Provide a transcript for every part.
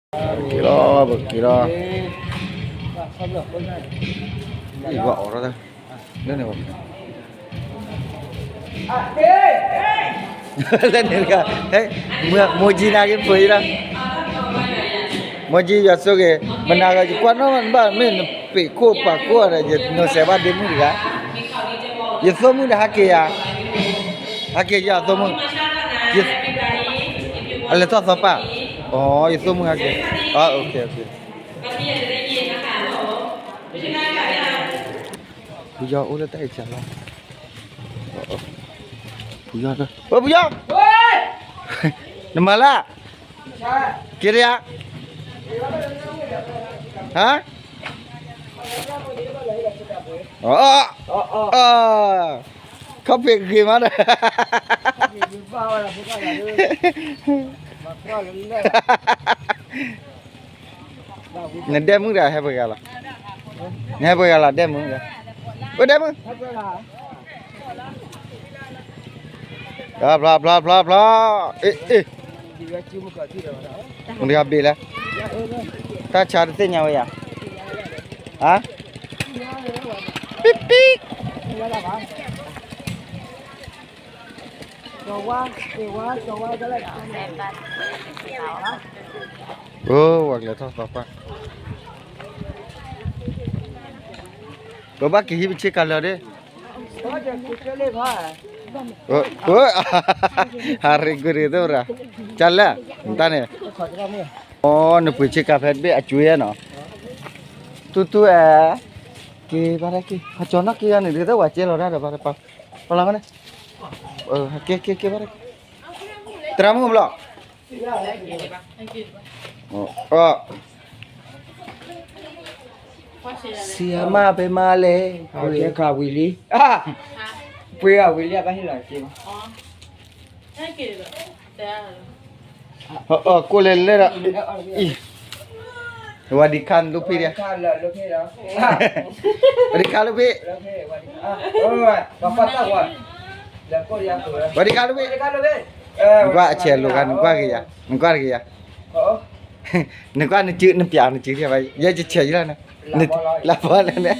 က့ၤလီၤ ပက့ၤလီၤ, အံၤ ပှၤအိးထီၣ်တၢ် လၢန့ၣ် လၢန့ၣ်တဂၤ, မိၢ်ကၠံနၤက့ၤဖိအံၤလီၤ, မိၢ်ကၠံယွၤဆိၣ်ဂ့ၤ, မနၤဂၤယကွၢ်နီၣ်ဘၣ် မ့ၢ်နပ့းခိၣ်ပာ်ခိၣ်ဒီး ယနိးစဲးဘၣ်ဒ့မုၣ်တဂၤ, ယသိၣ်မုၣ်ဒီးဟးက့ၤယၤ, ဟးက့ၤယၤအသိၣ်မုၣ်, အလဲၤထီၣ်သီပၢ်, အိ ယသိၣ်မုၣ်ဟးက့ၤ, ဖုယီၤအိၣ်လၢတၢ်အံၤစၢ်လီၤ, ဖုယီၤ, ဖုယီၤ, နမၤလၢ က့ၤတယၤ, ဟါ, ခီၣ်ဖံးဂ့ၤမးဒီး နဒဲမုၣ်ဒီးဟဲပှဲၤဂၤလီၤ, နဟဲပှဲၤဂၤလီၤ ဒဲမုၣ်ဒီး, အိၣ်ဒဲမုၣ်, ဖျီဖျီဖျီဖျီဖျီ, အ့ၣ်, မတၤဂၤဘ့ၣ်လဲၣ်, တၢ်ဆါတသ့ၣ်ညါဝဲယၤ, ဟါ, ပံပံ, အိ ဝဲကလဲၤထီၣ်သီပၢ်, ပဘၣ်က့ၤဟံးပဆ့ကၤလၢာ်ဒ့ၣ်, ဟးရ့ကွံာ်ရ့သရၣ်, ကလဲၣ်, နတၢ်န့ၣ်, အိ နပှ့ၤဆ့ကၤဖဲတဘ့ၣ်အကွံာ်နီၤ, တူတူအဲ, က့ၤဘၣ်တၢ်က့ၤ ဟးကၠီၤနီၣ်က့ၤဂၤန့ၣ် ဒ်သိးဝဲကဲလီၤတၢ်ဒီးဘၣ်တပာ်, ပလီၤမ့ၢ်န့ၣ်, က့ၤက့ၤက့ၤဘၣ်တၢ်က့ၤ, သရၣ်မုၣ်ဘျီၣ် ဆံးအမၢ်ပဲမါလဲၣ်, ဝံၤလံ, ပှ့ၤအဝံၤလံ အဘၣ်ဟ့ၣ်လီၤက့ၤ, ကိၣ်လဲၤလဲၣ်ဒီး, အံၤ, ဝၤဒံခါနလိၣ်ဖံးဒံး, ဝၤဒံခါလိၣ်ဖံး, ဝၤဒံခါလိၣ်ဖံး, နကွၢ်အဆဲးလိာ်ခါ နကွၢ်က့ၤယၤ, နကွၢ်တက့ၤယၤ, နကွၢ်နစု နပျးနစု ယဲယဆဲးယလီၤန့ၣ်, လၢဘီလၢန့ၣ်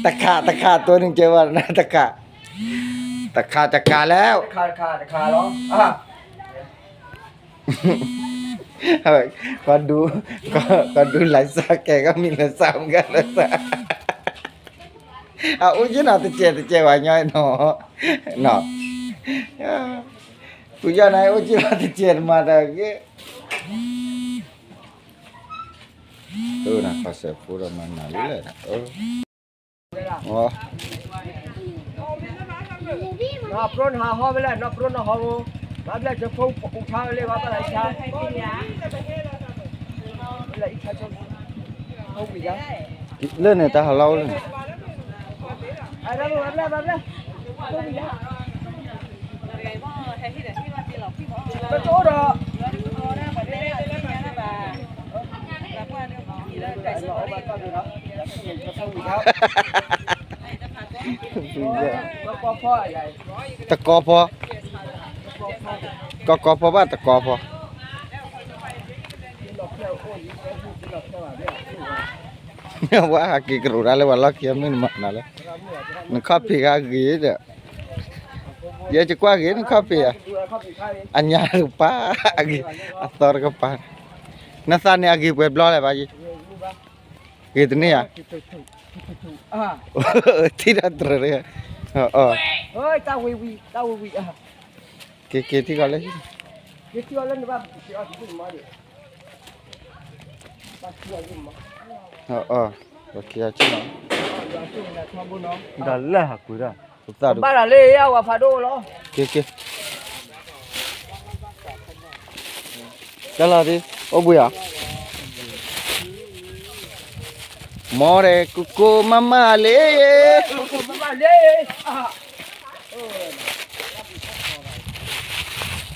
တခါ တခါ တိၢ်နကဲဘၣ်နၤ တခါ တခါ တခါလၢ တခါ တခါ တခါလီၤ ကဒူ ကဒူလၢစၢ်ကဲ ကမံၤလၢစၢ် မုၢ်ဂၤလၢစၢ် အအိၣ်ယံၤနီၤ တကဲးတကဲးဝဲညီနီၤ နီၤ ဖုယီၢ်န့ၣ် အိၣ်ကံၢ်လီၤတကဲးတမၤတၢ်ဂ့ၤ တၢ်နၤခီစဲးဖိဒီးမၤနၤလံလဲၣ် နီၢ်ပြိနဟးဟီဝဲလဲၣ် နီၢ်ပြိနဟီဝဲ မၤဘျဲၣ်ကဖိအူထါဝဲလၢဘၣ်ဘၣ်လၢဆါ လၢအံၤဆါဆိ လၢန့ၣ်တၢ်ဟးလီၤဝဲလၢန့ၣ် ပကအိၣ်ဒီး တကီဖီ ကီကီဖီဘၣ်တကီဖီ ဝဲဟးက့ၤကရူၢ်ဒၣ်လၢပှၤလီၢ်ခံမုၢ်နမၤနၤလၢ နခီၣ်ဖံးဂၤဂ့ၤဒီး ယဲယကွၢ်ဂ့ၤနခီၣ်ဖံးဧါ အညါတကပၤ အဂ့ၤ အသီတကပၤ နသးန့ၣ်အဂ့ၤပှဲၤဘျီလဲၣ်ဘၣ်ယံၤ ဂ့ၤတန့ၢ်ဧါ ထံၣ်တၢ်တြၢၤတဂၤ က့ၤက့ၤထံၣ်ကီးလၢ ဒီးလၢဟးကွံာ်ဒီး က့ၤက့ၤ တၢ်လီၤဒ် အိၣ်ဘှံးဧါ မီၢ်ရဲၣ်ကိၢ်ကိၢ်မးမးလ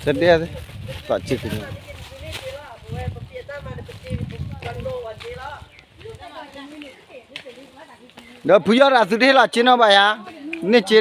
ံ တဒဲသ့ သးစ့ၢ်ကီး ဒီးဖုယီၢ်ဒီးသုတဟ့ၣ်လီၤစ့နီၤဘၣ်ယၤ န့ၢ်စ့ဒီး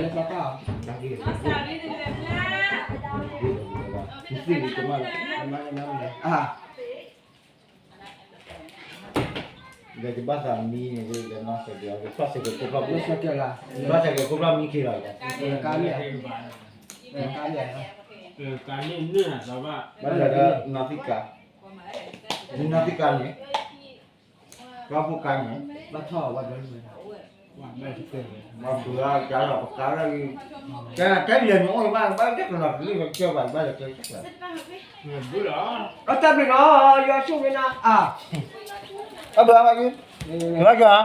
လဲၤလၢသီခါအီၤ, နသ့ၣ်လံကမၣ်လၢ, အါ, ဒီးယဘၣ်သးမံန့ၣ် လၢနဆဲးကဲး, ဘၣ်ဆဲးကဲးခိၣ်ဖျီၣ်, ဘၣ်ဆဲးကဲးခိၣ်ဖျီၣ်မံခ့လီၤ, ကါလံ, ကါလံ, ဘၣ်ဆဲးကဲးနီၢ်သံကါ, နီၢ်သံကါန့ၣ်, ကါဖိကါန့ၣ်, ဘၣ်ထီၣ်ဝဲဒၣ်, ဘၣ်ဘုရားကါလီၤပကါလီၤ, ကဲလဲၤနအိၣ်ဘၣ် ဘၣ်ကဲကလီၤကလံၤကဲဘၣ် ဘၣ်လဲၤကဲကဲ, အတၢ်ဘျုးနီၤ ယွၤဆိၣ်ဂ့ၤနၤ, အါ, အဘၣ်က့, ဘၣ်က့,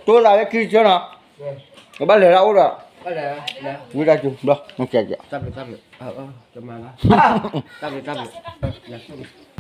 တိၢ်သးလၢခံကၢနီၤ, ကဘၣ်လဲၤဒၣ်အိၣ်ဒီး, ဝံဒၣ်က့, ဘျီ, တၢ်ဘျုး, တၢ်ဘျုး, တၢ်ဘျုး, ယွၤဆိၣ်ဂ့ၤ